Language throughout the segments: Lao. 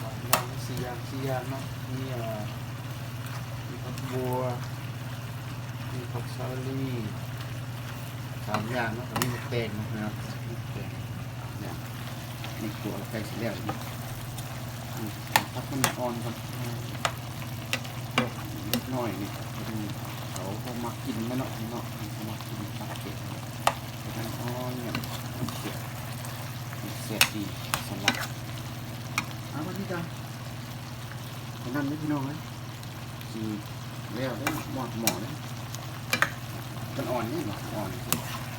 ສາມຢ່າງ ສີ່ຢ່າງ ສີ່ຢ່າງເນາະ ມີ ເອີ ມີຜັກບົວ ມີຜັກສາລີ ສາມຢ່າງເນາະ ກໍມີໝາກແຕງເນາະ ມີໝາກແຕງ ສາມຢ່າງ ນີ້ຂົ້ວໃກ້ຊິແລ້ວ ອືມ ພັກໃຫ້ມັນອ່ອນກ່ອນ ເອີ ພວກເດັກນ້ອຍນີ້ ເຂົາ ເຂົາບໍ່ມັກກິນແມ່ນເນາະ ເນາະ ເຂົາມັກກິນຜັກເຜັດເນາະ ໃຫ້ມັນອ່ອນ ແບບ ແຊບດີ ສຳລັບ ເອົາ ບັດນີ້ກໍ ເທົ່ານັ້ນເດີພີ່ນ້ອງເອີຍ ຊິແລ້ວເດີ ໝົດໝໍ້ເດີ ມັນອ່ອນເດ້ ອ່ອນ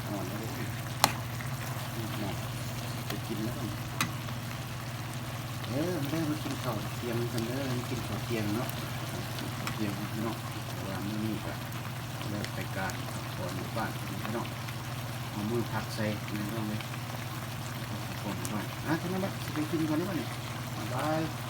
ອ່ອນແລ້ວເດ້ ໝົດໝໍ້ ໄປກິນແລ້ວ ເອີ ມາເດີ ມາກິນເຂົ້າທ່ຽງກັນເດີ ມາກິນເຂົ້າທ່ຽງເນາະ ກິນເຂົ້າທ່ຽງພີ່ນ້ອງ ເພາະວ່າມື້ນີ້ກໍເລີກໄປການກ່ອນໝູ່ບ້ານພີ່ນ້ອງ ເອົາມືພັກໃສ່ພີ່ນ້ອງເອີຍ ພັກກ່ອນໝູ່ບ້ານ ອ່າ ທາງນັ້ນລະ ຊິໄປກິນກ່ອນເດີບັດນີ້. ບາຍ.